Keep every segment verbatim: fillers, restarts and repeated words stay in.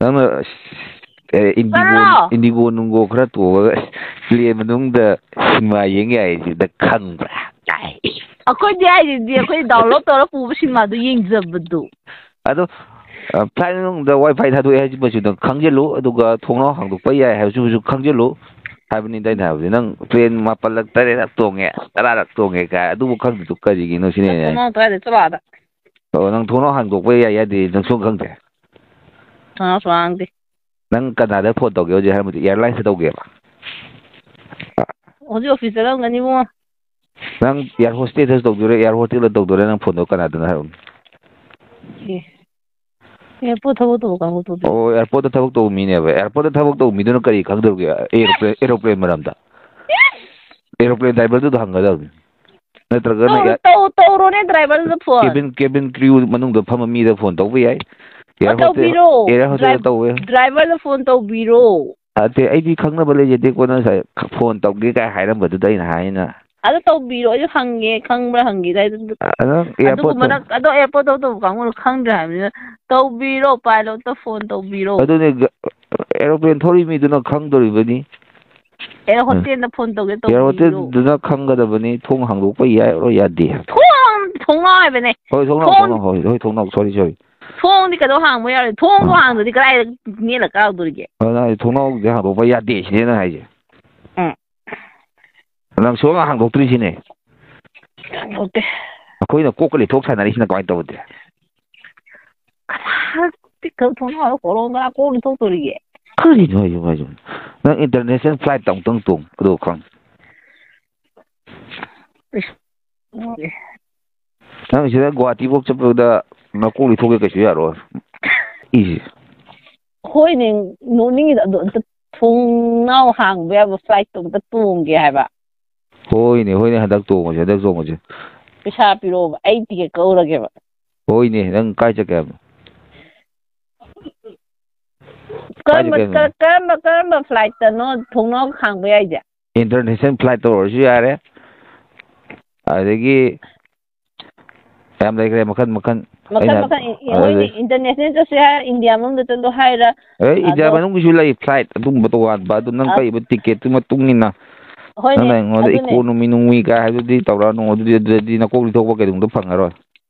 ꯅꯪꯅ, ꯑꯦ, ꯏꯟꯗꯤꯒꯣ, ꯆꯠꯂꯣ! ꯏꯟꯗꯤꯒꯣ ꯅꯨꯡꯒꯣ ꯈꯔ ꯇꯣꯡꯉꯒ, ꯑꯁ, ꯄ꯭ꯂꯦꯟ ꯃꯅꯨꯡꯗ ꯁꯤꯅꯦꯃꯥ ꯌꯦꯡ ꯌꯥꯏ ꯁꯤꯗ ꯈꯪꯕ꯭ꯔꯥ? ꯀꯥꯏ꯫ ꯑꯩꯈꯣꯏꯗꯤ ꯍꯥꯏꯁꯤꯗꯤ ꯑꯩꯈꯣꯏ download ꯇꯧꯔ ꯄꯨꯕ ꯁꯤꯅꯦꯃꯥꯗꯣ ꯌꯦꯡꯖꯕꯗꯣ꯫ ꯑꯗꯣ, ꯑ, flight ꯃꯅꯨꯡꯗ WiFi ꯊꯥꯗꯣꯛꯑꯦ ꯍꯥꯏꯁꯤꯃꯁꯨ ꯅꯪ ꯈꯪꯖꯤꯜꯂꯨ, ꯑꯗꯨꯒ ꯊꯣꯡꯅꯥꯎ ꯍꯥꯡꯗꯣꯛꯄ ꯌꯥꯏ ꯍꯥꯏꯕꯁꯤꯃꯁꯨ ꯈꯪꯖꯤꯜꯂꯨ ꯍꯥꯏꯕꯅꯤꯗ ꯑꯩꯅ ꯍꯥꯏꯕꯗꯤ꯫ ꯅꯪ ꯄ꯭ꯂꯦꯟ ꯃꯥꯄꯜꯂꯛ, ꯇꯔꯦꯠꯂꯛ ꯇꯣꯡꯉꯦ, ꯇꯔꯥꯔꯛ ꯇꯣꯡꯉꯦ ꯀꯥꯏ, ꯑꯗꯨꯕꯨ ꯈꯪꯗ꯭ꯔꯤꯗꯨ ꯀꯔꯤꯒꯤꯅꯣ ꯁꯤꯅꯦ ꯑꯩꯅ ꯍꯥꯏ꯫ ꯊꯣꯡꯅꯥꯎ ꯇꯔꯥꯗꯩ ꯆꯠꯂꯣ ꯑꯥꯗ꯫ ꯑꯣ, ꯅꯪ ꯊꯣꯡꯅꯥꯎ ꯍꯥꯡꯗꯣꯛꯄ ꯌꯥꯏ ꯌꯥꯗꯦ ꯅꯪ ꯁꯨꯡꯈꯪ ꯈꯪꯗꯦ? ꯊꯣꯡꯅꯥꯎ ꯁꯨꯡꯍꯥꯡ ꯍꯥꯡꯗꯦ꯫ ꯅꯪ ꯀꯅꯥꯗ phone ꯇꯧꯒꯦ ꯍꯧꯖꯤꯛ ꯍꯥꯏꯔꯝꯕꯗꯤ? Airlineꯗ ꯇꯧꯒꯦꯕ? ꯍꯧꯖꯤꯛ office ꯆꯠꯂꯝꯒꯅꯤ ꯏꯕꯨꯡꯉꯣ꯫ ꯅꯪ air hostessꯇ ꯇꯧꯗꯣꯏꯔꯥ, air hotelꯗ ꯇꯧꯗꯣꯏꯔꯥ? ꯅꯪ phoneꯗꯣ ꯀꯅꯥꯗꯅꯣ ꯍꯥꯏꯔꯛꯎꯅꯦ꯫ ꯑꯦ꯫ Airportꯇ ꯊꯕꯛ ꯇꯧꯕ ꯀꯥꯡꯕꯨ ꯇꯧꯗꯣꯏꯅꯤ꯫ ꯑꯣ, airportꯇ ꯊꯕꯛ ꯇꯧꯕ ꯃꯤꯅꯦꯕ꯫ Airportꯇ ꯊꯕꯛ ꯇꯧꯕ ꯃꯤꯗꯨꯅ ꯀꯔꯤ ꯈꯪꯗꯧꯔꯤꯒꯦ? Aeroplane, aeroplane ꯃꯔꯝꯗ? Aeroplane driverꯗꯨꯗ ꯍꯪꯒꯗꯕꯅꯤ꯫ ꯅꯠꯇ꯭ꯔꯒꯅ ꯇꯧ-, air-, ꯇꯧ-, ꯇꯧꯔꯣꯅꯦ driverꯗꯨꯗ phone꯫ Cabin, cabin crew ꯃꯅꯨꯡꯗ ꯐꯝꯕ ꯃꯤꯗ phone ꯇꯧꯕ ꯌꯥꯏ꯫ ꯑꯣ, Air hostel, ꯇꯧꯕꯤꯔꯣ꯫ Air hostel drive-, ꯇꯧꯕ ꯌꯥꯏ꯫ Driverꯗ phone ꯇꯧꯕꯤꯔꯣ꯫ ꯅꯠꯇꯦ, ꯑꯩꯗꯤ ꯈꯪꯅꯕ ꯂꯩꯖꯗꯦꯀꯣ, ꯅꯪ ꯉꯁꯥꯏ phone ꯇꯧꯒꯦ ꯀꯥꯏ ꯍꯥꯏꯔꯝꯕꯗꯨꯗ ꯑꯩꯅ ꯍꯥꯏꯅ꯫ ꯑꯗꯨ ꯇꯧꯕꯤꯔꯣ, ꯑꯩꯁꯨ ꯍꯪꯒꯦ, ꯈꯪꯕ꯭ꯔꯥ ꯍꯪꯒꯦ꯫ ꯑꯗꯨ, ꯑ, ꯅꯪ ꯑꯗꯨꯒꯨꯝꯕ airportꯇ ꯅꯪ, ꯑꯗꯣ airportꯇ ꯇꯧꯕ ꯀꯥꯡꯕꯨꯅ ꯈꯪꯗ꯭ꯔꯦ ꯍꯥꯏꯕꯅꯤꯅ, ꯇꯧꯕꯤꯔꯣ, pilotꯇ phone ꯇꯧꯕꯤꯔꯣ꯫ ꯑꯗꯨꯅꯦ, ꯒ-, aeroplane ꯊꯧꯔꯤ ꯃꯤꯗꯨꯅ ꯈꯪꯗꯣꯔꯤꯕꯅꯤ꯫ Air hostessꯇ phone ꯇꯧꯒꯦ, air ꯇꯧꯕꯤꯔꯣ꯫ Hostessꯗꯨꯅ ꯈꯪꯒꯗꯕꯅꯤ, ꯊꯣꯡ ꯍꯥꯡꯗꯣꯛꯄ ꯌꯥꯏ ꯑꯣꯔ ꯌꯥꯗꯦ꯫ ꯊꯣꯡ, ꯊꯣꯡꯅꯥꯎ ꯍꯥꯏꯕꯅꯦ꯫ ꯍꯣꯏ, ꯊꯣꯡꯅꯥꯎ, ꯊꯣꯡ꯫ ꯊꯣꯡꯅꯥꯎ, ꯍꯣꯏ, ꯍꯣꯏ, ꯊꯣꯡꯅꯥꯎ, sorry, sorry꯫ ꯊꯣꯡꯗꯤ ꯀꯩꯗꯧ ꯍꯥꯡꯕ ꯌꯥꯔꯣꯏ? ꯊꯣꯡꯗꯣ ꯑꯥ꯫ ꯍꯥꯡꯗ꯭ꯔꯗꯤ ꯀꯗꯥꯏꯗ ꯅꯦꯠꯂ ꯀꯥꯔꯛꯇꯣꯔꯤꯒꯦ? ꯑꯗꯨꯅ ꯑꯩ ꯊꯣꯡꯅꯥꯎꯗꯤ ꯍꯥꯡꯗꯣꯛꯄ ꯌꯥꯗꯦ ꯁꯤꯅꯦ ꯅꯪ ꯍꯥꯏꯁꯦ? ꯎꯝ꯫ ꯅꯪ ꯁꯨꯡꯍꯥꯡ ꯍꯥꯡꯗꯣꯛꯇ꯭ꯔꯤꯁꯤꯅꯦ꯫ ꯍꯥꯡꯗꯣꯛꯇꯦ꯫ ꯑꯩꯈꯣꯏꯅ ꯀꯣꯛꯀ ꯂꯤꯊꯣꯛ ꯁꯥꯟꯅꯔꯤꯁꯤꯅ ꯀꯃꯥꯏꯅ ꯇꯧꯕꯗꯤ? ꯀꯅꯥ ꯄꯤꯛꯈ꯭ꯔꯕ ꯊꯣꯡꯅꯥꯎꯗ ꯀꯣꯂꯣꯝ ꯀꯅꯥ ꯀꯣꯛ ꯂꯤꯊꯣꯛꯇꯣꯔꯤꯒꯦ? ꯀꯔꯤꯅꯣ ꯍꯥꯏꯁꯤꯕꯣ, ꯍꯥꯏꯁꯤꯕꯣ? ꯅꯪ international flightꯇ ꯑꯃꯨꯛꯇꯪ ꯇꯣꯡ, ꯑꯗꯨꯒ ꯈꯪ꯫ ꯏꯁ, ꯅꯪ ꯁꯤꯗ ꯒꯨꯍꯥꯇꯤꯐꯧ ꯆꯠꯄꯗ ꯅꯀꯣꯛ ꯂꯤꯊꯣꯛꯀꯦ ꯀꯩꯁꯨ ꯌꯥꯔꯣꯏ꯫ ꯏꯁ꯫ ꯍꯣꯏꯅꯦ, ꯅꯣꯛꯅꯤꯡꯉꯤꯗ, ꯑꯗꯣ ꯑꯝꯇ ꯊꯣꯡꯅꯥꯎ ꯍꯥꯡꯕ ꯌꯥꯕ flightꯇꯣ ꯑꯝꯇ ꯇꯣꯡꯒꯦ ꯍꯥꯏꯕ꯫ ꯍꯣꯏꯅꯦ, ꯍꯣꯏꯅꯦ, ꯍꯟꯗꯛ ꯇꯣꯡꯉꯁꯦ, ꯍꯟꯗꯛ ꯇꯣꯡꯉꯁꯦ꯫ ꯄꯩꯁꯥ ꯄꯤꯔꯛꯑꯣꯕ, ꯑꯩ ticket ꯀꯛꯎꯔꯒꯦꯕ꯫ ꯍꯣꯏꯅꯦ, ꯅꯪ ꯀꯥꯏ ꯆꯠꯀꯦ ꯍꯥꯏꯕꯅꯣ? ꯀꯔꯝꯕ, ꯀꯥꯏ ꯆꯠꯀꯦ ꯍꯥꯏꯕꯅꯣ? ꯀ-, ꯀꯔꯝꯕ, ꯀꯔꯝꯕ flightꯇꯅꯣ ꯊꯣꯡꯅꯥꯎ ꯍꯥꯡꯕ ꯌꯥꯏꯁꯦ? International flight ꯇꯧꯔꯁꯨ ꯌꯥꯔꯦ꯫ ꯑꯗꯒꯤ ꯌꯥꯝ ꯂꯩꯈ꯭ꯔꯦ ꯃꯈꯟ ꯃꯈꯟ꯫ ꯃꯈꯜ ꯑꯩꯅ ꯃꯈꯜ, ꯏ-, ꯏ-, ꯍꯣꯏꯅꯦ, ꯑꯗꯨꯗꯤ international ꯆꯠꯁꯦ ꯍꯥꯏꯔ, India ꯃꯅꯨꯡꯗ ꯆꯠꯂꯣ ꯍꯥꯏꯔ? ꯑꯦ, India ꯑꯗꯣ ꯃꯅꯨꯡꯒꯤꯁꯨ ꯂꯩ flight, ꯑꯗꯨꯒꯨꯝꯕ ꯇꯣꯉꯥꯟꯕ꯫ ꯑꯗꯨ ꯅꯪ ꯑ-, ꯀꯛꯏꯕ ticketꯇꯨꯒꯤ ꯃꯇꯨꯡ ꯏꯟꯅ ꯍꯣꯏꯅꯦ, ꯅꯪꯅ ꯑꯩꯉꯣꯟꯗ ꯑꯗꯨꯅꯦ꯫ Economy ꯅꯨꯡꯃꯤ ꯀꯥꯏ ꯍꯥꯏꯕꯗꯨꯗꯤ ꯇꯧꯔꯛꯑꯅꯨ꯫ ꯑꯗꯨꯗꯤ, ꯑꯗꯨꯗꯗꯤ ꯅꯀꯣꯛ ꯂꯤꯊꯣꯛꯄ ꯀꯩꯗꯧꯅꯨꯡꯗ ꯐꯪꯉꯔꯣꯏ꯫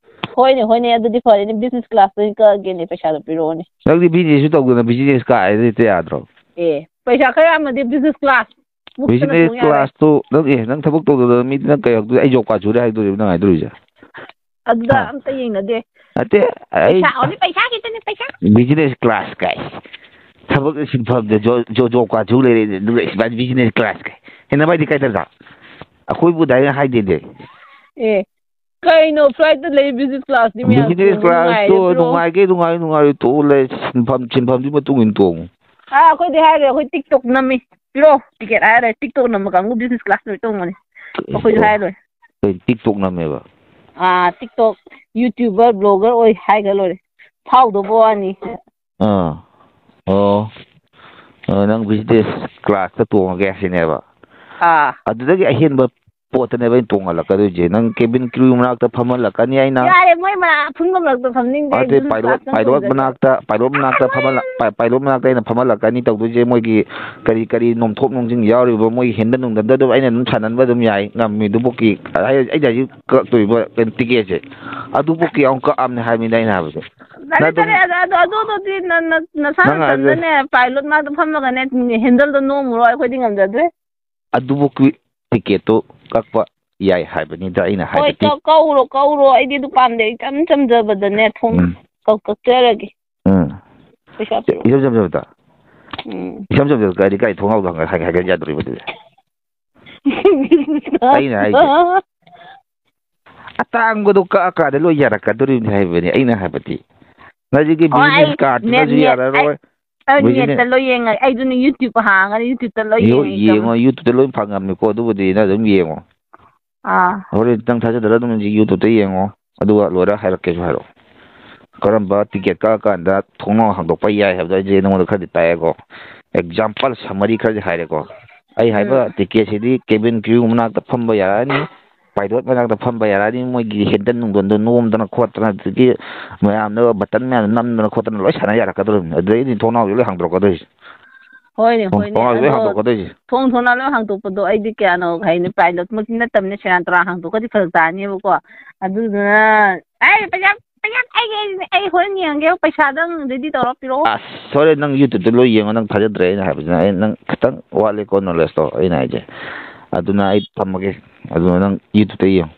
ꯍꯣꯏꯅꯦ, ꯍꯣꯏꯅꯦ, ꯑꯗꯨꯗꯤ ꯐꯔꯦꯅꯦ, business classꯇ ꯑꯣꯏꯅ ꯀꯛꯑꯒꯦꯅꯦ, ꯄꯩꯁꯥꯗꯣ ꯄꯤꯔꯛꯑꯣꯅꯦ꯫ ꯅꯪꯗꯤ businessꯁꯨ ꯇꯧꯗꯅ business ꯀꯥꯏ ꯍꯥꯏꯗꯤ ꯍꯦꯛꯇ ꯌꯥꯗ꯭ꯔꯣ? ꯑꯦ, ꯄꯩꯁꯥ ꯈꯔ ꯌꯥꯝꯃꯗꯤ business class ꯃꯨꯛꯇꯅ business ꯇꯣꯡ ꯌꯥꯔꯦ꯫ Classꯇꯨ ꯅꯪ, ꯑꯦ, ꯅꯪ ꯊꯕꯛ ꯇꯧꯗꯕ ꯃꯤꯗꯤ ꯅꯪ ꯀꯩ ꯍꯥꯏꯗꯣꯏ? ꯑꯩ job card ꯁꯨꯔꯦ ꯍꯥꯏꯗꯣꯔꯤꯕ ꯅꯪ ꯍꯥꯏꯗꯣꯔꯤꯁꯦ? ꯑꯗꯨꯗ ꯍꯥ? ꯑꯝꯇ ꯌꯦꯡꯅꯗꯦ꯫ ꯅꯠꯇꯦ, ꯑꯩ ꯄꯩꯁꯥ, only ꯄꯩꯁꯥ ꯈꯤꯇꯅꯦ, ꯄꯩꯁꯥ꯫ Business class ꯀꯥꯏ꯫ ꯊꯕꯛ ꯁꯤꯟꯐꯝꯗ jo-, jo-, job card ꯁꯨ ꯂꯩꯔꯦ, ꯑꯗꯨꯒ business class ꯀꯥꯏ꯫ ꯍꯦꯟꯅ ꯃꯥꯏꯗꯤ ꯀꯥꯏ ꯇꯧꯔꯤꯅꯣ? ꯑꯩꯈꯣꯏꯕꯨ direct ꯍꯥꯏꯗꯦꯗꯦ꯫ ꯑꯦ, ꯀꯩꯅꯣ flightꯇ ꯂꯩ business classꯇꯤ ꯃꯌꯥꯝ business ꯇꯣꯡꯕ classꯇꯣ ꯅꯨꯡꯉꯥꯏꯔꯕ꯭ꯔꯣ? ꯅꯨꯡꯉꯥꯏꯒꯦ ꯅꯨꯡꯉꯥꯏ ꯅꯨꯡꯉꯥꯏꯔꯣꯏ ꯇꯣꯛꯑꯣ ꯂꯩ꯫ ꯁꯤꯟꯐꯝ, ꯁꯤꯟꯐꯝꯗꯨꯒꯤ ꯃꯇꯨꯡ ꯏꯟꯅ ꯇꯣꯡꯉꯨ꯫ ꯑꯥ, ꯑꯩꯈꯣꯏꯗꯤ ꯍꯥꯏꯔꯣꯏ, ꯑꯩꯈꯣꯏ TikTok ꯅꯝꯃꯤ꯫ ꯄꯤꯔꯛꯑꯣ ticket ꯍꯥꯏꯔꯦ, TikTok ꯅꯝꯕ ꯀꯥꯡꯕꯨ business class ꯂꯣꯏ ꯇꯣꯡꯕꯅꯤ꯫ ꯑꯩꯈꯣꯏꯁꯨ ꯍꯥꯏꯔꯣꯏ꯫ ꯀꯩ TikTok ꯅꯝꯃꯦꯕ? ꯑꯥ, TikTok, YouTuber, blogger ꯑꯣꯏ ꯍꯥꯏꯈ꯭ꯔ ꯂꯣꯏꯔꯦ꯫ ꯐꯥꯎꯗꯧꯕ ꯋꯥꯅꯤ꯫ ꯑꯥ꯫ ꯑꯣ꯫ ꯑ, ꯅꯪ business classꯇ ꯇꯣꯡꯉꯒꯦ ꯁꯤꯅꯦꯕ? ꯑꯥ꯫ ꯑꯗꯨꯗꯒꯤ ꯑꯍꯦꯟꯕ ꯄꯣꯠꯇꯅꯦꯕ ꯑꯩꯅ ꯇꯣꯡꯍꯜꯂꯛꯀꯗꯣꯏꯁꯦ꯫ ꯅꯪ cabin crew ꯃꯅꯥꯛꯇ ꯐꯝꯍꯜꯂꯛꯀꯅꯤ ꯑꯩꯅ꯫ ꯌꯥꯔꯦ, ꯃꯣꯏ ꯃ-, ꯑꯐꯨꯟꯕ ꯃꯔꯛꯇ ꯐꯝꯅꯤꯡꯗꯦ, ꯑꯩ ꯅꯠꯇꯦ, business pilot, classꯇ pilot ꯇꯣꯡꯖꯒꯦ꯫ ꯃꯅꯥꯛꯇ, pilot ꯃꯅꯥꯛꯇ ꯐꯝꯍꯜꯂ-, pi-, pilot ꯃꯅꯥꯛꯇ ꯑꯩꯅ ꯐꯝꯍꯜꯂꯛꯀꯅꯤ ꯇꯧꯗꯣꯏꯁꯦ꯫ ꯃꯣꯏꯒꯤ ꯀꯔꯤ ꯀꯔꯤ ꯅꯣꯝꯊꯣꯛ ꯅꯣꯝꯁꯤꯟ ꯌꯥꯎꯔꯤꯕ, ꯃꯣꯏꯒꯤ handle ꯅꯨꯡꯗꯜꯗ ꯑꯗꯨꯝ ꯑꯩꯅ ꯑꯗꯨꯝ ꯁꯥꯟꯅꯍꯟꯕ ꯑꯗꯨꯝ ꯌꯥꯏ, ꯉꯝꯃꯤ꯫ ꯑꯗꯨꯕꯨꯛꯀꯤ ꯑꯩ, ꯑꯩꯅ ꯍꯧꯖꯤꯛ ꯀꯛꯇꯣꯔꯤꯕ ꯀꯩꯅꯣ ticketꯁꯦ, ꯑꯗꯨꯕꯨꯛꯀꯤ ꯑꯃꯨꯛ ꯀꯛꯑꯝꯅꯦ ꯍꯥꯏꯕꯅꯤꯗ ꯑꯩꯅ ꯍꯥꯏꯕꯁꯦ꯫ ꯇꯜꯂꯦ, ꯅꯪ ꯑꯗꯨꯝ ꯇꯜꯂꯦ, ꯑꯗꯨ, ꯑꯗꯨ, ꯑꯗꯨꯗꯤ ꯅ-, ꯅ-, ꯅꯁꯥ ꯅꯪ ꯍꯥꯏꯁꯦ ꯅꯊꯟꯗꯅꯦ pilot ꯃꯅꯥꯛꯇ ꯐꯝꯃꯒꯅꯦ handleꯗꯣ ꯅꯣꯝꯃꯨꯔꯣ, ꯑꯩꯈꯣꯏꯗꯤ ꯉꯝꯖꯗ꯭ꯔꯦ꯫ ꯑꯗꯨꯕꯨꯛꯀꯤ ticketꯇꯣ ꯀꯛꯄ ꯌꯥꯏ ꯍꯥꯏꯕꯅꯤꯗ ꯑꯩꯅ ꯍꯣꯏ, ꯍꯥꯏꯕꯗꯤ꯫ ꯀꯛ-, ꯀꯛꯎꯔꯣ, ꯀꯛꯎꯔꯣ, ꯑꯩꯗꯤ ꯑꯗꯨ ꯄꯥꯝꯗꯦ, ꯑꯩ ꯏꯆꯝ ꯆꯝꯖꯕꯗꯅꯦ ꯊꯣꯡ ꯎꯝ꯫ ꯀꯛ-, ꯀꯛꯆꯔꯒꯦ꯫ ꯎꯝ꯫ ꯄꯩꯁꯥ ꯄꯤꯔꯛꯑꯣ꯫ ꯏꯆꯝ ꯆꯝꯖꯕꯗ? ꯎꯝ꯫ ꯏꯆꯝ ꯆꯝꯖꯕꯗ ꯀꯥꯏꯗꯤ ꯀꯥꯏ ꯊꯣꯡꯅꯥꯎꯗ ꯍꯥꯏꯒꯠ-, ꯍꯥꯏꯒꯠ ꯌꯥꯗꯣꯔꯤꯕ ꯑꯗꯨꯗꯤ? ꯑꯩꯅ ꯍꯥꯏꯁꯦ꯫ ꯑꯇꯥꯡꯕꯗꯣ ꯀꯛꯑꯀꯥꯟꯗ ꯂꯣꯏ ꯌꯥꯔꯛꯀꯗꯣꯔꯤꯕꯅꯤ ꯍꯥꯏꯕꯅꯤ ꯑꯩꯅ ꯍꯥꯏꯕꯗꯤ꯫ ꯅꯪꯒꯤ ꯑꯣ, ꯑꯩ business cardꯇꯨꯅꯁꯨ net, net, ꯌꯥꯔꯔꯣꯏ꯫ ꯑꯩ, ꯑꯩ business netꯇ ꯂꯣꯏ ꯌꯦꯡꯉꯦ꯫ ꯑꯩꯗꯨꯅ YouTubeꯇ ꯍꯥꯡꯉꯒ YouTubeꯇ ꯂꯣꯏ ꯌꯦꯡꯉꯣ, ꯌꯦꯡꯉꯦ, ꯌꯦꯡꯉꯣ, YouTubeꯇ ꯂꯣꯏ ꯐꯪꯉꯝꯅꯤꯀꯣ, ꯑꯗꯨꯕꯨꯗꯤ ꯅꯪ ꯑꯗꯨꯝ ꯌꯦꯡꯉꯣ꯫ ꯑꯥ꯫ ꯍꯣꯔꯦꯟ ꯅꯪ ꯊꯥꯖꯗ꯭ꯔ ꯑꯗꯨꯝ YouTubeꯇ ꯌꯦꯡꯉꯣ, ꯑꯗꯨꯒ ꯂꯣꯏꯔ ꯍꯥꯏꯔꯛꯀꯦꯁꯨ ꯍꯥꯏꯔꯛꯑꯣ꯫ ꯀꯔꯝꯕ ticket ꯀꯛꯑꯀꯥꯟꯗ ꯊꯣꯡꯅꯥꯎ ꯍꯥꯡꯗꯣꯛꯄ ꯌꯥꯏ ꯍꯥꯏꯕꯗꯣ ꯑꯩꯁꯦ ꯅꯉꯣꯟꯗ ꯈꯔꯗꯤ ꯇꯥꯛꯑꯦꯀꯣ꯫ Example summary ꯈꯔꯗꯤ ꯍꯥꯏꯔꯦꯀꯣ꯫ ꯑꯩ ꯍꯥꯏꯕ ꯎꯝ꯫ Ticketꯁꯤꯗꯤ cabin crew ꯃꯅꯥꯛꯇ ꯐꯝꯕ ꯌꯥꯔꯅꯤ꯫ ꯄꯥꯏꯂꯣꯠ ꯃꯅꯥꯛꯇ ꯐꯝꯕ ꯌꯥꯔꯛꯑꯅꯤ, ꯃꯣꯏꯒꯤ ꯍꯦꯟꯗꯜ ꯅꯨꯡꯗꯜꯗꯣ ꯅꯣꯝꯗꯅ ꯈꯣꯠꯇꯅ, ꯑꯗꯒꯤ ꯃꯌꯥꯝꯅ ꯕꯇꯟ ꯃꯌꯥꯝꯗꯣ ꯅꯝꯗꯅ ꯈꯣꯠꯇꯅ ꯂꯣꯏ ꯁꯥꯟꯅ ꯌꯥꯔꯛꯀꯗꯧꯔꯤꯕꯅꯤ꯫ ꯑꯗꯨꯗꯩꯗꯤ ꯊꯣꯡꯅꯥꯎꯁꯦ ꯂꯣꯏ ꯍꯥꯡꯗꯣꯔꯛꯀꯗꯣꯏꯁꯦ꯫ ꯍꯣꯏꯅꯦ, ꯍꯣꯏꯅꯦ꯫ ꯊꯣꯡꯅꯥꯎꯁꯦ ꯂꯣꯏ ꯑꯗꯣ ꯍꯥꯡꯗꯣꯛꯀꯗꯣꯏꯁꯦ꯫ ꯊꯣꯡ ꯊꯣꯡꯅꯥꯎ ꯂꯣꯏ ꯍꯥꯡꯗꯣꯛꯄꯗꯣ ꯑꯩꯗꯤ ꯀꯌꯥꯅꯣ ꯍꯥꯏꯅꯤ, ꯄꯥꯏꯂꯣꯠꯃꯛꯇꯤ ꯅꯠꯇꯕꯅꯤꯅ ꯁꯦꯔꯥꯟ ꯇꯨꯔꯥꯟ ꯍꯥꯡꯗꯣꯛꯀꯗꯤ ꯐꯔꯛ ꯇꯥꯅꯦꯕꯀꯣ꯫ ꯑꯗꯨꯗꯨꯅ, "ꯑꯩ ꯄꯩꯁꯥ, ꯄꯩꯁꯥ ꯑꯩꯒꯤ, ꯑꯩꯒꯤ, ꯑꯩ ꯍꯣꯔꯦꯟ ꯌꯦꯡꯉꯒꯦ, ꯄꯩꯁꯥꯗꯪ ready ꯇꯧꯔ ꯄꯤꯔꯛꯑꯣ"꯫ ꯑꯁ, ꯍꯣꯔꯦꯟ ꯅꯪ YouTube-ꯇ ꯂꯣꯏ ꯌꯦꯡꯉꯣ, ꯅꯪ ꯊꯥꯖꯗ꯭ꯔꯦ ꯑꯩꯅ ꯍꯥꯏꯕꯁꯤꯅ꯫ ꯑꯩ, ꯅꯪ ꯈꯤꯇꯪ ꯋꯥꯠꯂꯤꯀꯣ knowledge-ꯇꯣ ꯑꯩꯅ ꯍꯥꯏꯁꯦ꯫ ꯑꯗꯨꯅ ꯑꯩ ꯊꯝꯃꯒꯦ꯫ ꯑꯗꯨꯅ ꯅꯪ YouTube-ꯇ ꯌꯦꯡꯉꯣ꯫